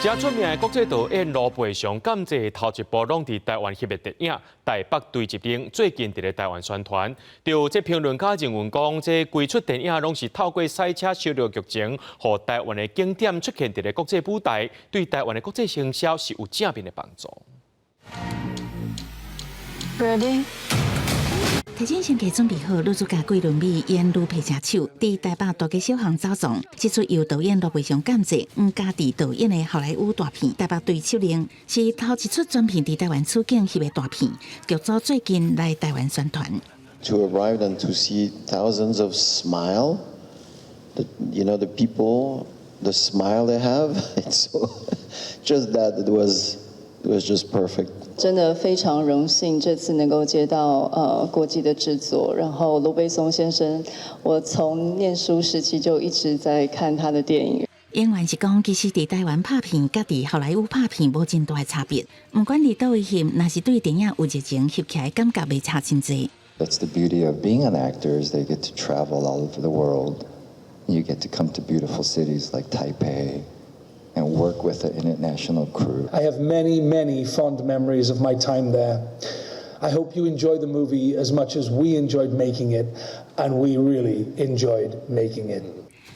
誠出名的國際導演盧貝松監製頭一部攏佇台灣翕的電影《台北堆積林》，最近佇咧台灣宣傳。著這評論家認為講，這規齣電影攏是透過賽車燒著劇情，予台灣的景點出現佇咧國際舞台，對台灣的國際行銷是有正面的幫助。 Ready？提前先給準備好，女主角桂綸鎂演女配車手，佇台北大街小巷走傱。這齣由導演盧貝松監製、黃家治導演的好萊塢大片《台北堆積林》，是頭一齣全片佇台灣取景翕的大片。劇組最近來台灣宣傳。 To arrive and to see thousands of smile, the people, the smile they have, it's so, just that it was just perfect. 真的非常榮幸這次能夠接到國際的製作，然後盧貝松先生，我從念書時期就一直在看他的電影。演員是講，其實佇台灣拍片，佮佇好萊塢拍片無真大的差別。毋管佇佗位翕，若是對電影有熱情，翕起來感覺袂差真濟。 That's the beauty of being an actor, is they get to travel all over the world. You get to come to beautiful cities like Taipei and work with an international crew. I have many, many fond memories of my time there. I hope you enjoy the movie as much as we enjoyed making it, and we really enjoyed making it.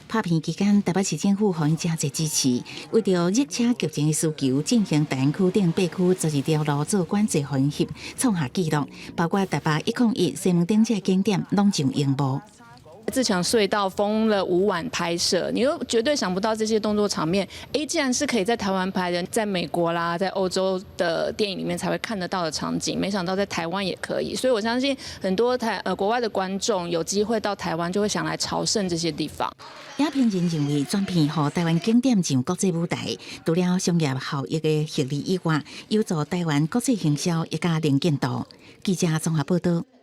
拍片期間，台北市政府予𪜶誠濟支持，為著熱車劇情的需求，進行大安區頂八區十二條路做管制予𪜶翕，創下紀錄。包括台北101、西門町這个景點，攏上螢幕。自強隧道封了5晚拍攝，你又絕對想不到這些動作場面，哎，竟然是可以在台灣拍的，在美國啦，在歐洲的電影裡面才會看得到的場景，沒想到在台灣也可以，所以我相信很多國外的觀眾有機會到台灣，就會想來朝聖這些地方。影評人認為，全片予台灣景點上國際舞台，除了商業效益的獲利以外，有助台灣國際行銷會較能見度。記者綜合報道。